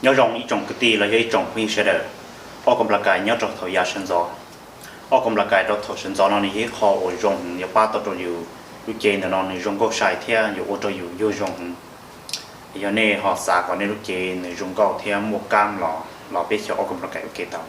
Nyob zoo ib tsoom kwv tij los yog ib tsoom phooj ywg sawv daws. Ob koos plas kais nyob rau thaum yav sawv ntxov, ob koos plas kais rau thaum sawv ntxov no nws yog ib qho uas zoo heev yuav pab tau rau yus. Lub cev ntawm no nws zoo nkauj sai thiab yuav ua rau yus yuag zoo heev. Yog nej ho xav kom nej lub cev nws zoo nkauj thiab muaj kab los, los peb xyaum ob koos plas kais ua ke tau.